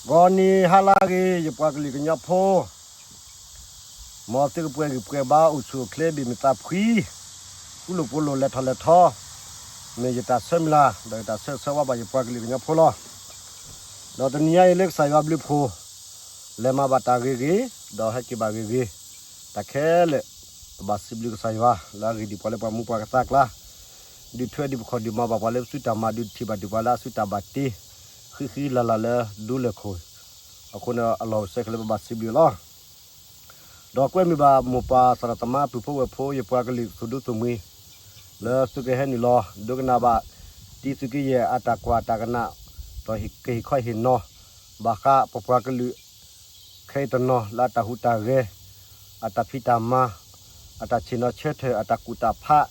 ဂီၤနံၤဟါလၢအဂ့ၤ ယပှၤကလုာ်ကညီဖိ, မ်သုကပှဲၤဂံၢ်ပှဲၤဘါ အိၣ်ဆူၣ်အိၣ်ချ့ ဘ့ၣ်မုာ်သးဖှံ, ဃူလိာ်ဖိးလိာ် လဲၤထီၣ်လဲၤထီ, မ့ၢ်ယတၢ်ဆၢမုၢ်လၢ် ဒီးယတၢ်ဆၢဂ့ၤဆၢဝါဘၣ် ယပှၤကလုာ်ကညီဖိလီၤ. ဒီးတနံၤညါအံၤလၢကစၢ်ယွၤအဘျုးအဖှိၣ်, လဲၤမၤဘၣ်တၢ်ဂ့ၤဂ့ၤ, ဒီးဟဲက့ၤဘၣ်ဂ့ၤဂ့ၤ, တၢ်ခဲလၢာ် ပဘၣ်စံးဘျုးကစၢ်ယွၤ လၢအဂ့ၢ်ဒ်ပှၤလၢပှၤမူပှၤကသးအကျါ, ဒုးထွဲဒုးပခီၣ်ဒုးမၤဘၣ်ပှၤလၢပစုတၢ်မၤ ဒုးထံၣ်ဘၣ်ဒုးပှၤလၢအစုတၢ်ဘၣ်တ့, ဃံဃံလၤလၤလၢဒူလၢၢ်ခိၣ်, အဃိန့ၣ်အလီၢ်အိၣ်ဆဲးကလဲာ် ပဘၣ်စံးဘျုးအီၤလီၤ. ဒီးကွဲမုာ်ဘၣ်မိၢ်ပၢ်သရၣ်သမါ ပုၢ်ဖိဝဲၢ်ဖိ ယပှၤကလုာ်သူၣ်ဒူသးမှံ, လၢသုကဟဲနုာ်လီၤ ဒိကနၣ်ဘၣ် တံသုးက့ယဲၢ်အတၢ်ကွၢ်တၢ်ကနၣ်, ဒီးကဟ့ၣ်ခီဟ့ၣ်နီၤ ဘၣ်ဃးပပှၤကလုာ် ခဲအံၤတနီၤလၢအတၢ်ဟူးတၢ်ဂဲၤ, အတၢ်ဖံးတၢ်မၤ, အတၢ်ဆ့ၣ်နီၤဆၢထၢၣ် အတၢ်ကူၣ်တၢ်ဖး,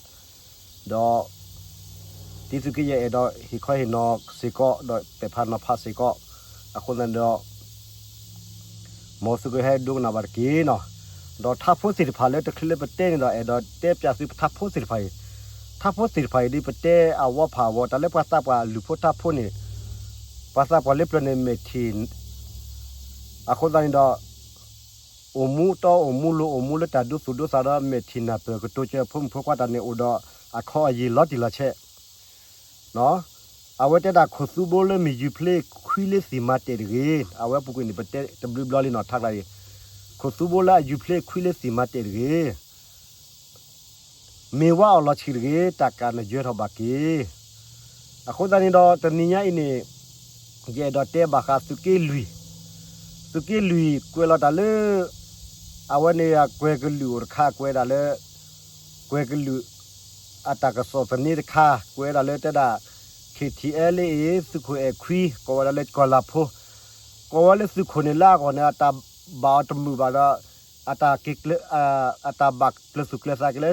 ဒီး တံသုးက့ယဲၢ်အဲၣ်ဒိးဟ့ၣ်ခီဟ့ၣ်နီၤစ့ၢ်ကီး ဒီးပဲာ်ဖးနီၤဖးစ့ၢ်ကီး, အဃိသတးဒီး မ်သုကဟဲဒိကနၣ်ဘၣ်တက့ၢ်နီၤ. ဒီးထါဖိသ့ၣ်တဖၣ်လၢတချုးလၢပတဲန့ၣ်ဒီး အဲၣ်ဒိးတဲပျးသုပထါဖိသ့ၣ်တဖၣ်အံၤ, ထါဖိသ့ၣ်တဖၣ်အံၤဒ် ပတဲအဝီဖးအဝီ တၢ်လၢပှၤသးပှၢ်လုၢ်ဖိထါဖိန့ၣ်, ပှၤသးပှၢ်လၢပျၢၤန့ၣ်မဲာ်ထံၣ်, အဃိသတးန့ၣ်ဒီး အိၣ်မူတီအိၣ်မူလိၤ အိၣ်မူလၢတၢ်ဒိသူၣ်ဒိသးဒီး မဲာ်ထံၣ်နၢ်ပၢၢ်ကတိၤစၢၤဖိမုၣ်ဖိခွါတၢ်န့ၣ် အိၣ်ဒီးအခီအယံာ်လီၤတံၢ်လီၤဆဲး အဝဲတဲဒၣ် ခိၣ်သူဘိလၢမ့ၢ်ယူၤဖျ့ခွံလၢသံၣ်မၤတဲာ်တဂ့ၤ. အဝဲပူၤကွံာ်န့ၣ် ပတဲတဘျုးဘျီလံနီၤ ထါကျါအံၤ, ခိၣ်သူဘိလၢအယူၤဖျ့ခွံလၢသံၣ်မၤတဲာ်တဂ့ၤ. မ့ၢ်ဝါအီၣ်လီၤဆံးတဂ့ၤ, တၢ်ကးနယၢၤထီၣ်ဘၣ်က့ၤ. အဃိသတးန့ၣ်ဒီး တနံၤညါအံၤန့ၣ် ယအဲၣ်ဒိးတဲဘၣ်ဃးသုးက့လွံၢ်, သုးက့လွံၢ်ကွဲးလီၤတၢ်လၢ အဝဲန့ၣ်ကွဲၤကလုာ်အိၣ်တခါ ကွဲးဒၣ်လၢ ကွဲၤကလုာ် အတၢ်ကစီၣ်သန့တခါ ကွဲးဒၣ်လၢတဲဒၣ် ခ့ၣ်ထံၣ်အဲလ့အ့ သုးခိၣ်အဲၣ်ခွံ ကိးဝဲဒၣ်လၢကီၢ်လၤဖိ, ကိးဝဲလၢသုးခိၣ်န့ၣ်လၢအဂီၢ်န့ၣ် အတၢ်ဘၣ်အီၤတမုာ်ဘၣ်ဒီး အတၢ်က့ၤကျၢၤ အတၢ်ဘၣ်ကျၢၤသူၣ်ကျၢၤသးက့ၤလၢ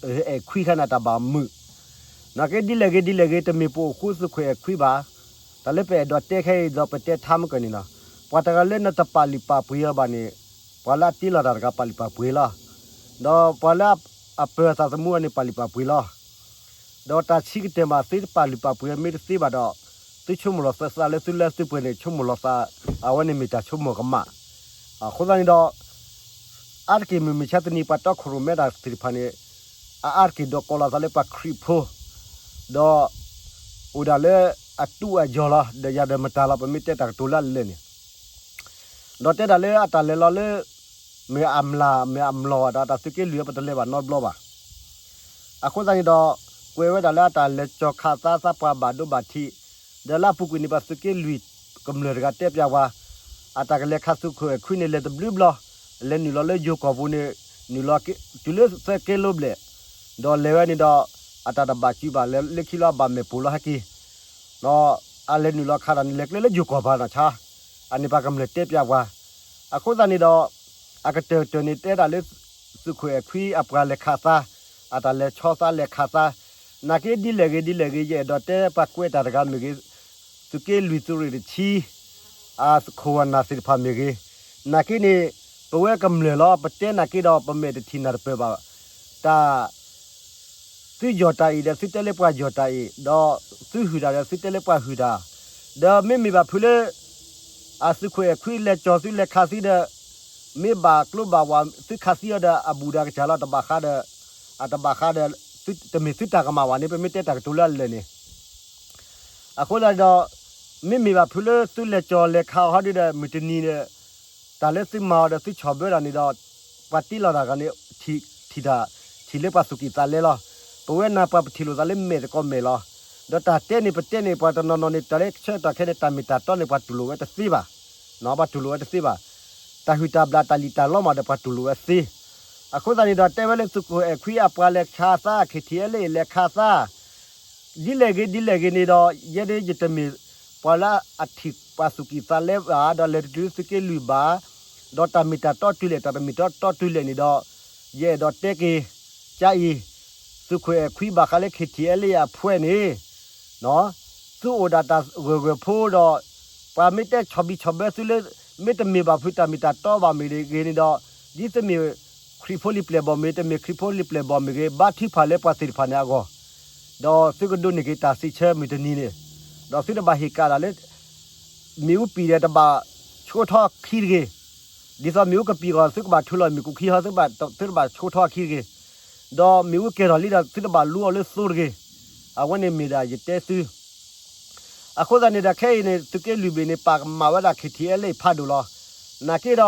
အဲၣ်ခွံခါန့ၣ် အတၢ်ဘၣ်မုာ်, နာ်က့ဒ်လဲၣ်ဂ့ၤဒ်လဲၣ်ဂ့ၤ တမ့ၢ်ပအိၣ်ဃူသုးခိၣ်အဲၣ်ခွံဘၣ်. တၢ်လၢပအဲၣ်ဒိးတဲခဲအံၤဒီး ပတဲထါမ့ၢ်ကၢၢ်န့ၣ်လီၤ. ပှၤတဂၤလၢနတပာ်လုၢ်ပာ်ပှ့ၤအီၤဘၣ်န့ၣ် ပှၤလၢအတ့လီၤတၢ်တဂၤပာ်လုၢ်ပာ်ပှ့ၤလီၤ. ဒီးပှၤလၢအပၢၤအသးသမူအီၤန့ၣ် ပာ်လုၢ်ပာ်ပှ့ၤလီၤ. ဒီးတၢ်ဆံးကတၢၢ်မး သုတပာ်လုၢ်ပာ်ပှ့ၤမ့ၢ်တသ့ဘၣ်ဒီး သုဆိကမိၣ်လီၤသးလၢသုလၢသုပှဲၤန့ၣ် ဆိကမိၣ်လီၤသး အဝဲန့ၣ်မ့ၢ်တၢ်ဆိကမိၣ်ကမၣ်. အဃိသတးန့ၣ်ဒီး အါတက့ၢ်မုၢ်မဆါတနံၤ ပှၤတီခိၣ်ရိၣ်မဲတၢ်သ့ၣ်တဖၣ်န့ၣ် အအါတက့ၢ်ဒိးကိးလီၤသးလၢပှၤခရံာ်ဖိ ဒီး အိၣ်ဒၣ်လၢအတူၢ်အယီၤလီၤ ဒီးယၤဒီးမတၤလီၤ ပမ့ၢ်တဲတၢ်ကတိၤလၢအလၢာ်န့ၣ် ဒီးတဲဒၣ်လၢအတၢ်လဲၤလီၤလၢ မ့ၢ်အမျၢ် မ့ၢ်အမျီၢ်ဘၣ်ဒီး တၢ်သုးက့လွံၢ်အံၤ ပတလဲၤဘၣ်နီတဘျီဘၣ်. အဃိသတးန့ၣ်ဒီး ကွဲးဝဲဒၣ်လၢအတၢ်လဲၤကၠီၤခးသး သးပှၢ်ဘၣ်ဒိဘၣ်ထံး, ဒီးလၢအပူၤကွံာ်န့ၣ် ပှၤသုးက့လွံၢ်ကမျၢၢ်တဂၤတဲပျးဝဲ, အတၢ်ကလဲၤခးသုးခိၣ်အဲၣ်ခွံန့ၣ် လဲၤတဘျုးဘျီ, လဲၤနုာ်လီၤလၢယိၤကီၢ်ပူၤန့ၣ် နုာ်လီၤတုၤလၢသၢက့လိဘျဲၣ်, ဒီးလဲၤဝဲန့ၣ်ဒီး အတၢ်တဘၣ်စုဘၣ်လၢလၢခံလီၤ အဘၣ်မဲာ်ပိာ်လီၤဟဲက့ၤ ဒီးအလဲၤနုာ်လီၤခးတၢ်န့ၣ် လဲၤကျဲလၢယိၤကီၢ်ပၤနီၢ်ဆါ, အန့ၣ်ပှၤကမျၢၢ်တဲပျးပှၤ. အဃိသတးန့ၣ်ဒီး အကတၢၢ်ကတၢၢ်န့ၣ် တဲဒၣ်လၢ သုးခိၣ်အဲၣ်ခွံအပှၤလဲၤခးသး, အတၢ်လဲၤဆီသးလဲၤခးသး, နာ်က့ဒ်လဲၣ်ဂ့ၤဒ်လဲၣ်ဂ့ၤ ယအဲၣ်ဒိးတဲပှၤကွဲးတၢ်တဂၤမ့ၢ်ဂ့ၤ, သုးက့လွံၢ်သုးရ့ၣ်တဆံ အခိၣ်အနၢ်သ့ၣ်တဖၣ်မ့ၢ်ဂ့ၤ, နာ်က့န့ၣ် ပဝဲကမျၢၢ်လီၤ ပတဲနာ်က့ဒီး ပမဲာ်တထံၣ်နၢ်တပၢၢ်ဘၣ်, တၢ် သုယီၢ်တၢ်အံၤဒီး သုတဲလၢပှၤယီၢ်တၢ်အံၤ, ဒီးသုဟုၣ်တၢ်ဒီး သုတဲလၢပှၤဟုၣ်တၢ်, ဒီးမ့မ့ၢ်ဘၣ်ဖုလၢ အသုးခိၣ်အဲၣ်ခွံလဲၤကၠီၤသုလဲၤခးသုဒီး မ့ၢ်ဘၣ်ကျိဘၣ်ဝး သုခးသံအီၤဒီး အဘူးဒီးကစၢ်လီၤ တဘၣ်ဃးဒီး အတဘၣ်ဃးဒီး တမ့ၢ်သုတၢ်ကမၣ်ဘၣ်န့ၣ် ပမ့ၢ်တဲတၢ်ကတိၤလၢအလၢာ်န့ၣ် အဃိသတးဒီး မ့မ့ၢ်ဘၣ်ဖုလၢသုလဲၤကၠီၤလဲၤခးအီၤဟီဒုဒီး မုၢ်တနံၤဒီး တၢ်လၢသုမၤအီၤဒီးသုဆီၣ်ဘၢတၢ်န့ၣ်ဒီး ပှၤတ့လီၤတၢ်တဂၤန့ၣ် ထံၣ်တၢ် ထံၣ်လၢပှၤသူၣ်ကံၢ်သးလဲလီၤ. ပဝဲနၤပှၤပထံၣ်လိာ်သးလၢမဲာ်တကီၢ်မဲာ်လီၤ. ဒီးတၢ်တဲန့ၣ် ပတဲန့ၣ် ပှၤတနီၤနီၤန့ၣ် တၢ်လၢဆၢကတီၢ်ခဲန့ၣ် တၢ်မ့ၢ်တၢ်တီန့ၣ် ပှၤတူၢ်လိာ်ဝဲတသ့ဘၣ်. ပှၤတူၢ်လိာ်ဝဲတသ့ဘၣ်. တၢ်ဟုၣ်တၢ်ဘျၣ်တၢ်လံၣ်တၢ်လီမးဒီးပှၤတူၢ်လိာ်ဝဲသ့. အဃိသတးန့ၣ်ဒီး တဲဝဲလၢသုးခိၣ်အဲၣ်ခွံအပှၤလဲၤခးသး ခ့ၣ်ထံၣ်အဲလ့ၣ်လဲၤခးသး ဒ်လဲၣ်ဂ့ၤဒ်လဲၣ်ဂ့ၤန့ၣ်ဒီး ယဲဒၣ်ယတမ့ၢ် ပှၤလၢအထံၣ်ပှၤသူၣ်ကံၢ်သးလဲဘၣ် ဒီးလဲၤတတုၤသုးက့လွံၢ်ဘၣ်, ဒီးတၢ်မ့ၢ်တၢ်တီတုၤလဲၣ် တၢ်တမ့ၢ်တၢ်တီတုၤလဲၣ်န့ၣ်ဒီး ယအဲၣ်ဒိးတဲက့ၤ ကါအံၤ သုးခိၣ်အဲၣ်ခွံဘၣ်ဃးလၢ ခ့ၣ်ထံၣ်အဲလ့ၣ်အဖှဲးန့ၣ် သုအိၣ်ဒၣ်တၢ်ဂၢၢ်ဂၢၢ်ဖိဒီး ပှၤမ့ၢ်တဲဆီၣ်ဘံၣ်ဆီၣ်ဘၢသုလၢ မ့တမ့ၢ်ဘၣ်ဖုးတၢ်မ့ၢ်တၢ်တီဘၣ်မ့ၢ်ဂ့ၤန့ၣ်ဒီး ဒ်သုမ့ၢ်ခရံာ်ဖိလံၤပျဲၢ်ဘီၣ်မ့ၢ် တမ့ၢ်ခရံာ်ဖိလံၤပျဲၢ်ဘီၣ်မ့ၢ်ဂ့ၤ ဘါထုကဖၣ်လၢပှၤသ့ၣ်တဖၣ်န့ၣ်အဂီၢ်, ဒီးသုကဒိးန့ၢ်က့ၤတၢ်စံးဆၢမုၢ်တနံၤန့ၣ်, ဒီးသုတဘၣ်ဟ့ၣ်ကးဒၣ်လၢ မ့ၣ်အူပံာ်ဒီးတဘၣ်ဆိထီၣ်ခံတဂ့ၤ, ဒ်သိးမ့ၣ်အူကပံာ်ဂီၢ် သုကဘၣ်ထုးလီၤမ့ၣ်ကူခံဟီ သုဘၣ် သုတဘၣ်ဆိထီၣ်ခံတဂ့ၤ, ဒီးမ့ၣ်အူကဲၤထီၣ်လံဒီး သုတဘၣ်လူအီၤလၢသိတဂ့ၤ, အဝဲန့ၣ်မ့ၢ်ဒၣ်ယတဲသု အဃိသတးန့ၣ်ဒီး ခဲအံၤန့ၣ် သုးက့လွံၢ်ဘ့ၣ်န့ၣ် ပာ်ကမၣ်ဝဲဒၣ် ခ့ထံအဲလ့ၣ် ဖးဒိၣ်လီၤ. နာ်က့ဒီး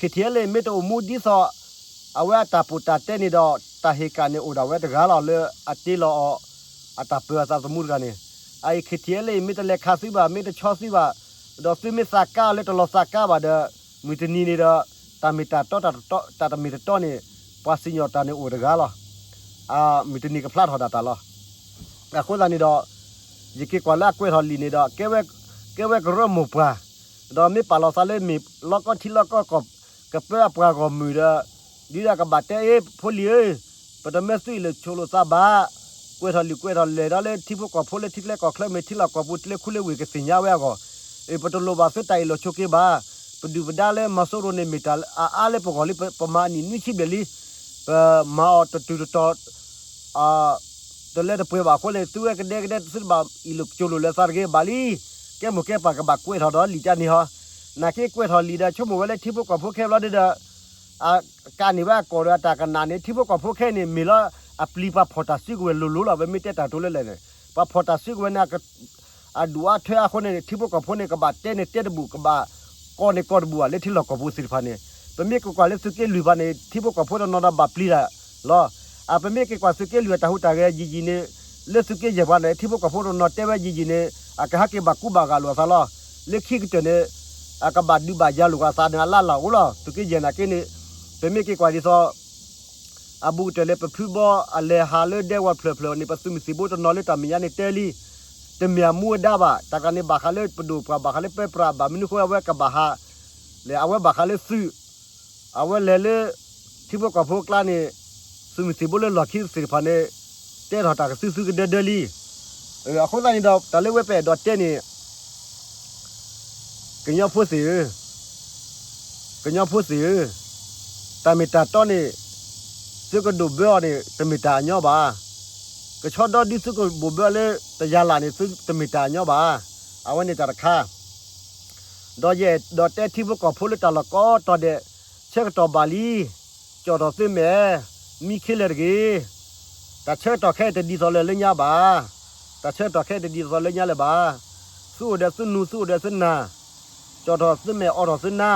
ခ့ထံအဲလ့ၣ် မ့ၢ်တအိၣ်မူဒ်သိး အဝဲအတၢ်ပီးတၢ်တဲန့ၣ်ဒီး တၢ်ဟ့ၣ်ကၣ်န့ၣ်အိၣ်ဒၣ်ဝဲတဂၤလီၤ လၢအတ့လီၤအီၤ အတၢ်ပၢၤအသးသမူတဂၤန့ၣ်, အအံၤ ခ့ထံအဲလ့ၣ် မ့ၢ်တလဲၤခးသုဘၣ် မ့ၢ်တဆီသုဘၣ်, ဒီးသုမ့ၢ်သးကါလၢတလီၤသးကါဘၣ်ဒီး မုၢ်တနံၤန့ၣ်ဒီး တၢ်မ့ၢ်တၢ်တီ တၢ်တမ့ၢ်တတီန့ၣ် ပှၤစံၣ်ညီၣ်တၢ်န့ၣ်အိၣ်တဂၤလီၤ. မုၢ်တနံၤကဖျါထီၣ်ဒၣ်တၢ်လီၤ. အဃိသတးန့ၣ်ဒီး ယက့ၤကွၢ်လၢအကွဲးထီၣ်လံာ်န့ၣ်ဒီး ကဲဝဲကရၢမိၢ်ပှၢ်, ဒီးမ့ၢ်ပာ်လီၤသးလၢမ့ၢ်လီကီထံလီကီကီၢ် ကပၢအပှၤဂီၢ်မုၢ်ဒီး ဒ်ဒၣ်ကဘၣ်တဲအ့ၣ် ဖိလံၤဧၢ, ပတမၢသုးအံၤလၢာ်ဆိးလိာ်သးဘၣ်, ကွဲးထီၣ်လံာ်ကွဲးထီၣ်လဲၢ်ဒီးလၢထံဖိကီၢ်ဖိလၢထံကျဲကီၢ်ချၢမ့ၢ်ထံလီၢ်ကီၢ်ပူၤကျဲခူလၢဝ့ၢ်ကသ့ၣ်ညါဝဲအဂီၢ်, အ့ၣ် ပတလိၣ်ဘၣ်သုတၢ်အ့ၣ်လိာ်ဆိးက့ဘၣ်, ပဒုၣ်ပဒါလၢမၤစိရိၤန့ၣ်မ့ၢ်တၢ်အါအါလၢပဂီၢ်လံ ပမၤအနံၣ်နွံဆံဘျဲၣ်လံ, ပမၤအီၤတတုၤတတီၤ တလၢတပှဲၤဘၣ်အဃိန့ၣ် သုဝဲကဒဲကဒဲသုတဘၣ်အ့ၣ်လိာ်ကၠိလိာ်လၢသးတဂ့ၤဘၣ်လံ. ကဲမိၢ်ကဲပၢ်ကဘၣ်ကွဲးထီၣ်ဒီးလံာ်တၢ်န့ၣ်ဟီ, နာ်က့ကွဲးထီၣ်လံာ်ဒီးဆိကမိၣ်ဝဲလၢထံဖိကီၢ်ဖိခဲဘျီဒ်ဒီး အကးန့ၢ်ဝဲအကီၢ်ဒီးအတၢ်ကနၣ်န့ၣ် ထံဖိကီၢ်ဖိခဲအံၤန့ၣ် မ့ၢ်လီၤအပျံၤပှၤဖီၣ်တၢ်စုကဝဲၤလိၤလိၤလီၤ. ပမ့ၢ်တဲတၢ်ကတိၤလၢလဲၣ်န့ၣ် ပှၤဖီၣ်တၢ်စုကဝဲၤန့ၣ် အဒူၣ်အါထွဲအဃိန့ၣ် ထံဖိကီၢ်ဖိန့ၣ် ကဘၣ်တဲန့ၣ်တဲတဘူၣ် ကဘၣ်ကီန့ၣ်ကီတဘူၣ်ဘၣ် လၢထံလီၢ်ကီၢ်ပူၤသ့ၣ်တဖၣ်န့ၣ်, ပမ့ၢ်ကကွၢ်လၢသုးက့လွံၢ်ဘၣ်န့ၣ် ထံဖိကီၢ်ဖိတနီၤဒီးဘၣ်ပျံၤတၢ်လီၤ. အပမ့ၢ်က့ၤကွၢ်သုးက့လွံၢ် အတၢ်ဟူးတၢ်ဂဲၤယံာ်ယံာ်န့ၣ် လၢသုးက့ယဲၢ်ပှၤန့ၣ် ထံဖိကီၢ်ဖိတနီၤတဲဝဲယံာ်ယံာ်န့ၣ် အကဟဲက့ၤဘၣ်ကူဘၣ်ဂာ်လိာ်အသးလီၤ. လၢခံကတၢၢ်န့ၣ် အကဘၣ်ဒုးဘၣ်ယၤလိာ်အသးန့ၣ် အလၢ်လၢ်အိၣ်လီၤ. သုးက့ယဲၢ်နာ်က့န့ၣ် ပမ့ၢ်က့ၤကွၢ်ဒ်သိး အဘူးကတၢၢ်လၢပဖုဘီအလဲၤဟးလၢဒဲဝီၤဖျၢၣ်ဖျၢၣ်န့ၣ် ပသုးမုၢ်သံၣ်ဘိတနီၤလၢတၢ်မဲာ်ညါန့ၣ်တဲလံ, တမ့ၢ်အမူအဒါဘၣ်, တၢ်တဂၤန့ၣ်ဘၣ်ဃးလၢပဒိၣ်ပှၤဘၣ်ဃးလၢပဲပြးဘၣ်မနုၤအဃိအဝဲကဘၣ်ဟး, လဲၤအဝဲဘၣ်ဃးလၢသုး, အဝဲလဲၤလၢ ထံဖိကီၢ်ဖိအကျါန့ၣ် သုးမုၢ်သံၣ်ဘိလၢလီၢ်ခံသ့ၣ်တဖၣ်န့ၣ် တဲထီၣ်တၢ်ကသုသုကဒၢဒၢလံ. အဃိသတးန့ၣ်ဒီး တၢ်လၢဝဲပအဲၣ်ဒိးတဲန့ၣ် ကညီဖိသ့ၣ်ဧၢ, ကညီဖိသ့ၣ်ဧၢ, တၢ်မ့ၢ်တၢ်တီန့ၣ် သုကဒိးဘၢအီၤန့ၣ် တမ့ၢ်တၢ်အညီဘၣ်. ကဆီဒီဒုသုကဘိးဘၢလၢတယၤလၢ်န့ၣ် သုတမ့ၢ်တၢ်အညီဘၣ်. အဝဲန့ၣ်တၢ်တခါ, ဒီးယအဲၣ်ဒိးတဲထံဖိကီၢ်ဖိလၢတၢ်လီၢ်ကိးတီၤဒဲး, ဆၢကတီၢ်ဘၣ်လံ, ကၠီၣ်ထီၣ်သုမဲာ်, မံခ့လၢာ်တဂ့ၤ. တၢ်ဆၢကတီၢ်ခဲအံၤတဒ်သိးလၢညါဘၣ်. တၢ်ဆၢကတီၢ်ခဲအံၤတဒ်သိးလၢညါလၢၤဘၣ်. သုအိၣ်ဒီးသုနူၤ သုအိၣ်ဒီးသုနၢ်, ကၠီၣ်ထီၣ်သုမဲာ် အိးထီၣ်သုနါ,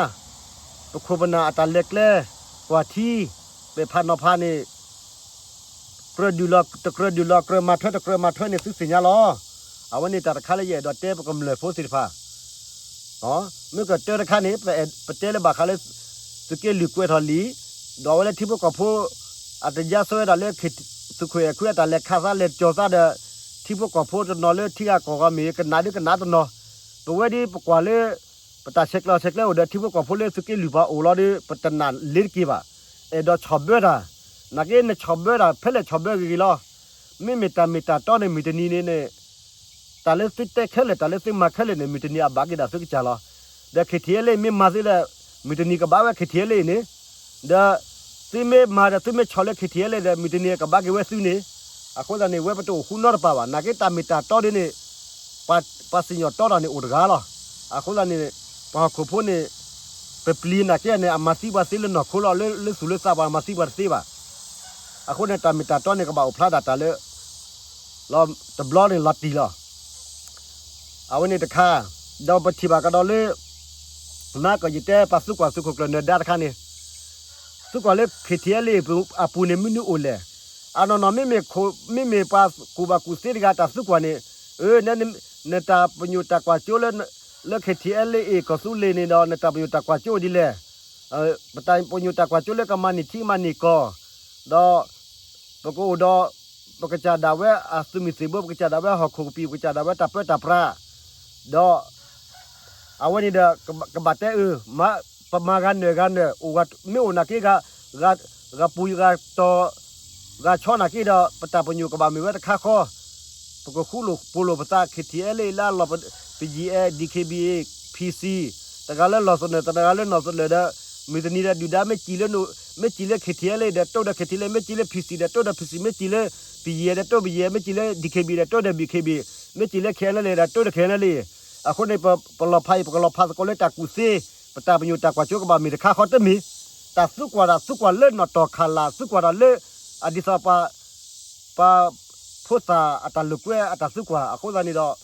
ပခိၣ်ပနၢ်အတၢ်လဲၤကျဲ, ကွၢ်ထံ, ပဲာ်ဖးနီၤဖးန့ၣ် ကြၢးဒုၣ်လီၤ တကြၢးဒုၣ်လီၤ ကြၢးမၤထွဲ တကြၢးမၤထွဲန့ၣ် သုသ့ၣ်ညါလီၤ. အဝဲန့ၣ်တၢ်တခါလၢယအဲၣ်ဒိးတဲပကမျၢၢ်ဖိသ့ၣ်တဖၣ်, မ့ၢ်ကတၢၢ်တခါန့ၣ် ပအဲၣ်ပတဲလၢဘၣ်ဃးလၢ သုးက့လွံၢ်ကွဲးထီၣ်လံာ်, ဒီးအဝဲလၢထံဖိကီၢ်ဖိ အတယါဆၢဝဲဒၣ်လၢ သုးခိၣ်အဲၣ်ခွံအတၢ်လဲၤခးသးလဲၤကၠီၤသးဒီး ထံဖိကီၢ်ဖိတနီၤလၢထံဂၤကီၢ်ဂၤမ့ၢ် ကနၣ်ဒုကနၣ်တနီၤ, ပဝဲဒ်ပကွၢ်လၢ ပတၢ်ဆဲးကျိးဆဲးကျၢအိၣ်ဒီးထံဖိကီၢ်ဖိလၢသုးက့လွံၢ်ပှၤအိၣ်လီၤဒီး ပတနၢ်လ့တက့ၢ်ဘၣ်. အဲၣ်ဒိးဆီၣ်ဘၢတၢ်, နာ်က့နဆီၣ်ဘၢတၢ် ဖဲလဲၣ်ဆီၣ်ဘၢဂ့ၤဂ့ၤလီၤ. မ့မ့ၢ်တၢ်မ့ၢ်တၢ်တီန့ၣ် မုၢ်တနံၤန့ၣ်န့ၣ် တၢ်လၢသုတဲခဲလၢာ် တၢ်လၢသုမၤခဲလၢာ်န့ၣ် မုၢ်တနံၤအဘၣ်က့ၤဒၣ်သုကစၢ်လီၤ. ဒီး ခ့ထံအဲလ့ မ့ၢ်မၤသ့ဒီး မုၢ်တနံၤကဘၣ်ဝဲ ခ့ထံအဲလ့န့ၣ်, ဒီး သုမ့ၢ်မၤဒီးသုမ့ၢ်ဆီၣ်လၢ ခ့ထံအဲလ့ဒီး မုၢ်တနံၤကဘၣ်က့ၤဝဲသုန့ၣ်, အဃိသတးန့ၣ် ဝဲပတအိၣ်ဃူနီတပၤဘၣ်. နာ်က့တၢ်မ့ၢ်တၢ်တီဒ်န့ၣ် ပှၤစံၣ်ညီၣ်တီတၢ်န့ၣ်အိၣ်တဂၤလီၤ. အဃိသတးန့ၣ် ပှၤဟီၣ်ခိၣ်ဖိန့ၣ် ပပျံၤနာ်က့န့ၣ် အမၤသံပှၤသ့လၢနီၢ်ခိလီၤ, လၢသူၣ်လၢသးပှၤမၤသံပှၤတသ့ဘၣ်. အဃိန့ၣ် တၢ်မ့ၢ်တၢ်တီန့ၣ် ကဘၣ်အိၣ်ဖျါဒၣ်တၢ်လၢ လီၤတဘျီန့ၣ်လီၤတံၢ်လီၤ. အဝဲန့ၣ်တခါ, ဒီးပထံၣ်ဘၣ်ကဒီးလၢ မၤကီးယတဲပှၤသုးကွၢ်သုးခိၣ်ကျၢၢ်နၢၤဒါတခါန့ၣ်, သုးကွၢ်လၢ ခ့ထံအဲလ့ အပူၤန့ၣ်မနုၤအိၣ်လဲၣ်. အနီၢ်နီၢ်မ့မ့ၢ်ခိၣ် မ့မ့ၢ်ပှၤကူၣ်ဘၣ်ကူၣ်သ့တဂၤတၢ်သုးကွၢ်န့ၣ်, အၢ နတၢ်ပညိၣ်တၢ်ကွၢ်စိလၢ လၢ ခ့ထံအဲလ့ အ့ၣ် ကီၢ်သူလ့ၤန့ၣ်ဒီး နတၢ်ပညိၣ်တၢ်ကွၢ်စိဒ်လဲၣ်. ပတၢ်ပညိၣ်တၢ်ကွၢ်စိလၢကမၤန့ၢ်ထံမၤန့ၢ်ကီၢ်, ဒီး ပကအိၣ်ဒီး ပကစၢ်ဒၣ်ဝဲအသုးမုၢ်သံၣ်ဘိ ပကစၢ်ဒၣ်ဝဲဟီၣ်ခိၣ်ကပံာ် ပကစၢ်ဒၣ်ဝဲတၢ်ပၢတၢ်ပြး, ဒီး အဝဲန့ၣ်ဒီး ကဘၣ်တဲအၢ ပမၤဂၤနၢၤဂၤနၢၤ မ့ၢ်အိၣ်နာ်က့ ဂၤပူၤဂၤတီၤ ဂၤဆီနာ်က့ဒီး ပတၢ်ပညိၣ်ကဘၣ်မ့ၢ်ဝဲတခါဃီ, ပကဃူလိာ်ဖိးလိာ်ပသး ခ့ထံအဲလ့ လၢအလီၢ် ပယံၤအဲ DKBA, PC, တဂၤလၢလီၢ်သနၢၣ် တဂၤလၢနီၢ်သနၢၣ်ဒီး မုၢ်တနံၤဒီးဒုၣ်ဒါမ့ၢ်စံၣ်လၢ မ့ၢ်စံၣ်လၢ ခ့ထံအဲလ့ ဒီးတိၢ်ဒီး ခ့ထံအဲလ့ မ့ၢ်စံၣ်လၢ PC ဒီးတိၢ်ဒီး PC, မ့ၢ်စံၣ်လၢ ပယံၤအဲ ဒီးတိၢ်ပယံၤအဲ မ့ၢ်စံၣ်လၢ DKBA ဒီးတိၢ်ဒီး DKBA, မ့ၢ်စံၣ်လၢ ခဲအံၤလၢလ့ ဒီးတိၢ်ဒီး ခဲအံၤလၢလ့ အဃိန့ၣ် ပလီၤဖးအံၤ ပကလီၤဖးသကိးလၢတၢ်ကူၣ်သ့, ပတၢ်ပညိၣ်တၢ်ကွၢ်စိကဘၣ်မ့ၢ်တခါဃီတမ့ၢ်, တၢ်သံကွၢ်တၢ်သံကွၢ်လၢနီၣ်တီၢ်ခးလာ် သံကွၢ်တၢ်လၢ အဒ်သိးပှၤ ပှၤဖိသၣ်အတၢ်လိာ်ကွဲအတၢ်သံကွၢ်အဃိသတးန့ၣ်ဒီး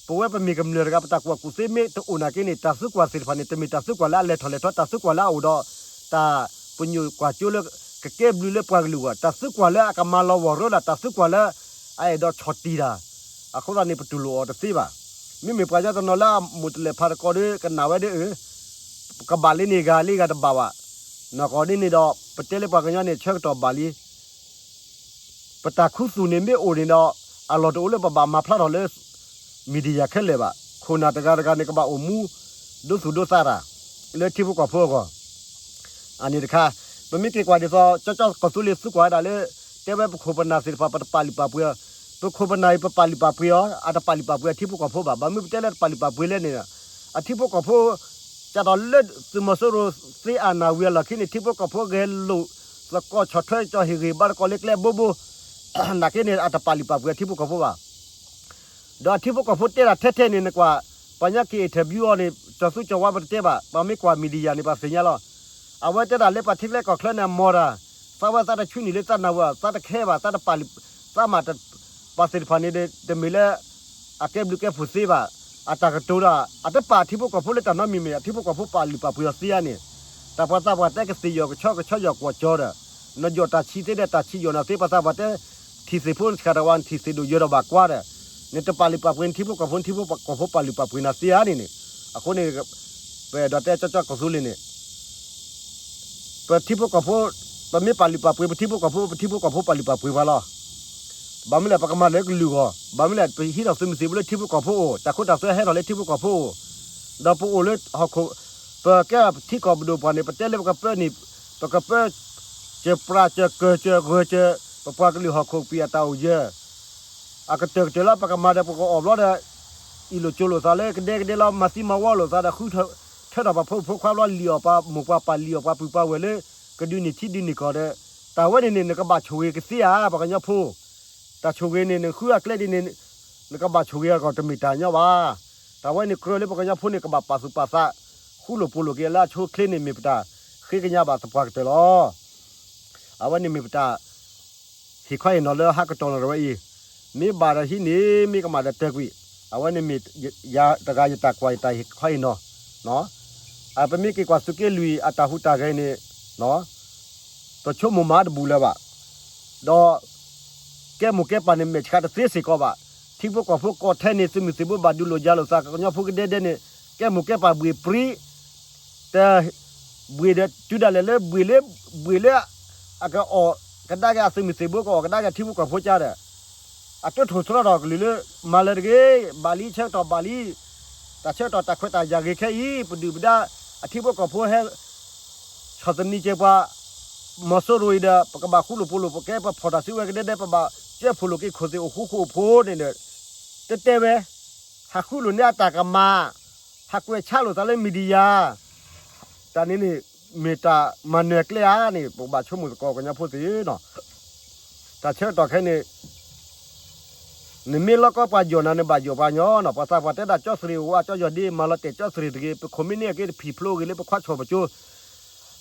ပဝဲပမ့ၢ်ကမျၢၢ်တဂၤ ပတၢ်ကူၣ်ဘၣ်ကူၣ်သ့မ့ၢ်တအိၣ်နာ်က့န့ၣ် တၢ်သံကွၢ်သ့ၣ်တဖၣ်န့ၣ် တမ့ၢ်တၢ်သံကွၢ်လၢအလဲၤထီၣ်လဲၤထီ တၢ်သံကွၢ်လၢအအိၣ်ဒီး တၢ်ပညိၣ်ကွၢ်စိလၢ ကကဲဘျုးလၢပှၤကလုာ်အဂီၢ်, တၢ်သံကွၢ်လၢအကမၤလီၤဝီၤရၢဒၣ်, တၢ်သံကွၢ်လၢအအဲၣ်ဒိးဆီၣ်တံၢ်တၢ်, အဃိသတးန့ၣ် ပတူၢ်လိာ်အီၤတသ့ဘၣ်. မ့မ့ၢ်ပှၤကညီတနီၤလၢအမိၢ်တလဲၤဖးတကိးဒီး ကနၣ်ဝဲဒီး ကဘၣ်လံန့ၣ်ဂၤလံဂၤတဘၣ်ဘၣ်. နီၢ်ကီၢ်ဒ်န့ၣ်ဒီး ပတဲလၢပှၤကညီန့ၣ် ဆၢကတီၢ်ဘၣ်လံ ပတၢ်ခူသူၣ်န့ၣ်မ့ၢ်အိၣ်န့ၣ်ဒီး အလီၢ်တအိၣ်လၢပဘၣ်မၤဖျါထီၣ်လၢ media ခဲလၢာ်ဘၣ်. ခိၣ်နၢ်တဂၤတဂၤန့ၣ် ကဘၣ်အိၣ်မူ ဒိသူၣ်ဒိသးတၢ် လၢထံဖိကီၢ်ဖိအဂီၢ် အန့ၣ်တခါ, ပမ့ၢ်က့ၤကွၢ်ဒ်သိး ကၠီကၠီကီၢ်သူလ့ၤသံကွၢ်ဝဲဒၣ်လၢ တဲဝဲပခိၣ်ပနၢ်သ့ၣ်တဖၣ် ပတပာ်လုၢ်ပာ်ပှ့ၤအီၤ, ပခိၣ်ပနၢ်အံၤ ပပာ်လုၢ်ပာ်ပှ့ၤအီၤ အတပာ်လုၢ်ပာ်ပှ့ၤအထံဖိကီၢ်ဖိဘၣ်. ဘၣ်မနုၤပတဲလၢတပာ်လုၢ်ပာ်ပှ့ၤလဲၣ်န့ၣ်, အထံဖိကီၢ်ဖိ ကၢ်ထီၣ်လၢသုးမီၤစိရိၤသ့အနၢ်ဝံၤအလီၢ်ခံန့ၣ် ထံဖိကီၢ်ဖိဂဲၤလိာ်သကိးဆီၣ်ထွဲကၠီဟ့ၣ်ဂ့ၤ ဘၣ်တကိးလၢကျဲဘိဘိ နာ်က့န့ၣ် အတပာ်လုၢ်ပာ်ပှ့ၤအထံဖိကီၢ်ဖိဘၣ်. ဒီးအထံဖိကီၢ်ဖိတဲတၢ်ထဲထဲန့ၣ် နကွၢ် ပှၤကညီက့ၤ interview အီၤန့ၣ် ကၠီသူကၠီဝါပတတဲဘၣ်, ပှၤမ့ၢ်ကွၢ် media န့ၣ် ပှၤသ့ၣ်ညါလီၤ. အဝဲတဲဒၣ်လၢပှၤထံချၢကီၢ်ချၢန့ၣ် အမီၢ်တၢ်, သးဝဲသးတဆူနံၣ်လၢသးနၢ်ဝဲ, သးတခဲဘၣ်, သးတပာ်လုၢ်, သးမၤတၢ် ပှၤသ့ၣ်တဖၣ်န့ၣ်ဒီး တမ့ၢ်လၢ အကဲဘျုးကဲဖှိၣ်သ့ဘၣ်, အတၢ်ကတိၤဒီး အတပာ်ထံဖိကီၢ်ဖိလၢတၢ်နီတမံၤမံၤ, အထံဖိကီၢ်ဖိပာ်လုၢ်ပာ်ပှ့ၤအီၤသ့ဧါန့ၣ်, တၢ်ပှၤသးပှၢ်တဲကသ့ၣ်ယီၤကဆီကဆီယီၤကွီၢ်ကၠီဒီး နယီၣ်တၢ်ဆံးသ့ဒီးတၢ်ဆံးယီၣ်နၤသ့, ပှၤသးပှၢ်တဲ ထံၣ်သ့ၣ်ဖိနဆှၣ်တၢ်ဝဲ နထံၣ်သ့ၣ်ဒိၣ်ယၢၤဒီးဘၣ်ကွၢ်ဒီး နတပာ်လုၢ်ပာ်ပှ့ၤနထံဖိကီၢ်ဖိ, နထံဖိကီၢ်ဖိပာ်လုၢ်ပာ်ပှ့ၤနၤသ့ဧါန့ၣ်န့ၣ်, အဃိန့ၣ် ပအဲၣ်ဒိးတဲကၠီကၠီကီၢ်သူလ့ၤန့ၣ် ပထံဖိကီၢ်ဖိ, ပမ့ၢ်ပာ်လုၢ်ပာ်ပှ့ၤပထံဖိကီၢ်ဖိ, ပထံဖိကီၢ်ဖိပာ်လုၢ်ပာ်ပှ့ၤပှၤလီၤ. ဘၣ်မနုၤလဲၣ် ပကမၤလၢကလုာ်အဂီၢ်, ဘၣ်မနုၤလဲၣ် ပဟံးထီၣ်သုးမုၢ်သံၣ်ဘိလၢထံဖိကီၢ်ဖိအအိၣ်, တၢ်ခိတၢ်သွဲဟဲထီၣ်လၢထံဖိကီၢ်ဖိအအိၣ်, ဒီးပအိၣ်လၢဟီၣ်ခိၣ်, ပကဲထံကီၢ်ပဒိၣ်ပှၢ်န့ၣ် ပတဲလၢပကပၢနံၣ်, ပကပၢ စၢၤပြးစၢၤကၢၤစၢၤဂၢၤစၢၤ ပပှၤကလုာ်ဟီၣ်ခိၣ်ကပံာ်အတၢ်အိၣ်ယၢၤ အကတၢၢ်ကတၢၢ်လၢပကမၤဒီးပကအီၣ်ဘျီဒီး အ့ၣ်လိာ်ကၠိလိာ်သးလၢကဒဲကဒဲလီၤ, မၤသံမၤဝီလိာ်သးဒီး ဃုထၢထီၣ်ပှၤဖိမုၣ်ဖိခွါဘျီ လံၣ်အီၣ်ပှၤမိၢ်ပှၤပၢ် လံၣ်အီၣ်ပှၤပုၢ်ပှၤဝဲၢ်လၢ ကဒုးန့ၢ်ထံဒုးန့ၢ်ကီၢ်ဒီး တၢ်ဝဲန့ၣ်န့ၣ် နကဘၣ်ဆိၣ်ဂ့ၤကသ့ဧါ ပှၤကညီဖိ, တၢ်ဆိၣ်ဂ့ၤန့ၣ် နဃုအကျဲဒ်န့ၣ် နကဘၣ်ဆိၣ်ဂ့ၤအဂီၢ်တမ့ၢ်တၢ်ညီဘၣ်. တၢ်ဝဲန့ၣ်ကြၢးလၢပှၤကညီဖိန့ၣ် ကဘၣ်ပာ်သူၣ်ပာ်သး ဃူလိာ်ဖိးလိာ်က့ၤလၢအဆိအချ့န့ၣ် မ့ၢ်ပတၢ်ဃ့ကညးဘၣ်သပှၢ်ကတၢၢ်လီၤ. အဝဲန့ၣ်မ့ၢ်ပတၢ် ဟ့ၣ်ခီဟ့ၣ်နီၤလၢဟးကတီၢ်နီၣ်တဝဲအံၤ, မ့ၢ်ဘၣ်ဒီးဟံးန့ၢ် မ့ၢ်ကမၣ်ဒီးတၢၢ်ကွံာ်, အဝဲန့ၣ်မ့ၢ်ယၤတဂၤယတၢ်ကွၢ်ယတၢ်ဟ့ၣ်ခီဟ့ၣ်နီၤ, ပမ့ၢ်က့ၤကွၢ်သုးက့လွံၢ်အတၢ်ဟူးတၢ်ဂဲၤန့ၣ် ပဆိကမိၣ်မၤတဘူၣ်လၢၤဘၣ်, ဒီး ကဲမိၢ်ကဲပၢ်န့ၣ် မဲာ်ဆှးတသ့စ့ၢ်ကီးဘၣ်, ထံဖိကီၢ်ဖိကီၢ်ထဲန့ၣ် သုးမုၢ်သံၣ်ဘိဘၣ်ဒုးလိာ်ယၤလိာ်သး ကညီဖိကဒဲဒဲန့ၣ် ကဲမိၢ်ကဲပၢ်ဘှ့ၣ်ပြံ တ ဘှ့ၣ်ဒီးတုၤဒၣ်လဲာ်လၢဘှ့ၣ်လၢ ဘှ့ၣ်လၢ အကအိၣ်ကဒါက့ၤအသုးမုၢ်သံၣ်ဘိ ကအိၣ်ကဒါက့ၤထံဖိကီၢ်ဖိကါဒီး အတထိၣ်ဆၢထီၣ်ကလုၢ်လၢ မၤလၢၤတဂ့ၤ, ဘၣ်လံဆၢကတီၢ်ဘၣ်လံ, တၢ်ဆၢကတီၢ်တၢ်ခွဲးတၢ်ယာ်ဂ့ၤခဲအံၤ ပဒုၣ်ပဒါ အထံဖိကီၢ်ဖိဟဲ ဆီၣ်သနံးက့ၤပှၤ မီၤစိရိၤအံၤဒီး ပကဘၣ်ဃူလိာ်ဖိးလိာ် ပကဲပဖီၣ်တၢ်စုဝဲကဒဲဒဲ ပဘၣ်ကဲဖိးလိာ်က့ၤခိၣ်သ့ၣ်အိၣ်ဃူဃူအိၣ်ဖိးန့ၣ်ဒီး တတဲဝဲ ဟးဃုလိာ်န့ၢ်အတၢ်ကမၣ်, ဟးကွဲးဆါလိာ်သးလၢ media တၢ်န့ၣ်န့ၣ် မ့ၢ်တၢ်မၤနၢၤကျဲဧါန့ၣ် ပကဘၣ်ဆိကမိၣ်သကိးကညီဖိသ့ၣ်နီၤ, တၢ်ဆၢကတီၢ်ခဲအံၤန့ၣ် နမ့ၢ်လီၢ်ကီပှၤယီၢ်နၤ နဘၣ်ယီၢ်ပှၤညီနီၤ, ပှၤသးပှၢ်တဲဒၣ်ကၠီသရံးအိၣ်ဝဲ ကၠီယီၢ်ဒ့ မၤလီၤတဲာ်ကၠီသရံးတဂ့ၤ, ပခိၣ်မ့ၢ်န့ၢ်အက့ၤတဖံးဖျိဂ့ၤလၢပခွါဆီၣ်ပကၠိ,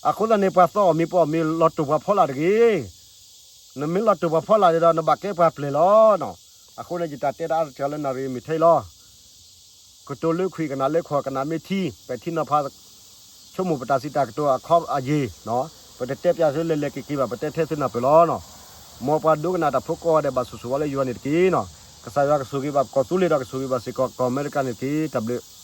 အဃိသတးန့ၣ် ပှၤသီအီၣ်မ့ၤပအီၣ်မ့ၤ လီၤတိၢ်ပှၤဖီလာ်တဂ့ၤ, နမ့ၢ်လီၤတိၢ်ပှၤဖီလာ်န့ၣ်ဒီး နဘၣ်ကဲပှၤပျဲၢ်လီၤနီၤ, အဃိန့ၣ် ယတၢ်တဲတၢ်အါတက့ၢ်လၢနၣ်ရံၣ်မ့ၢ်ထဲအံၤလီၤ. ကတိၤလၢခွံၣ်ကနၣ်လၢခီၣ်ကနၣ်မ့ၢ်ထံ, ပထံနီၤဖး ဆိကမိၣ်ပတၢ်စံးတၢ်ကတိၤအခီအယံၤ, ပတတဲပျးသုလဲၤလဲၤက့ၤက့ၤဘၣ်, ပတဲထဲသုနၢ်ပၢၢ်လီၤနီၤ. မ်ပှၤဒိကနၣ်တၢ်ဖိကိးဂၤဒဲး ဘၣ်ဆိၣ်ဂ့ၤဝဲလၢယွၤန့ၣ်တက့ၢ်နီၤ. ကစၢ်ယွၤကဆိၣ်ဂ့ၤဘၣ်ပကီၢ်သူလ့ၤဒီး ကဆိၣ်ဂ့ၤဘၣ်စ့ၢ်ကီးကီၢ်အမဲရကၤန့ၣ်တက့ၢ်. တၢ်ဘျုး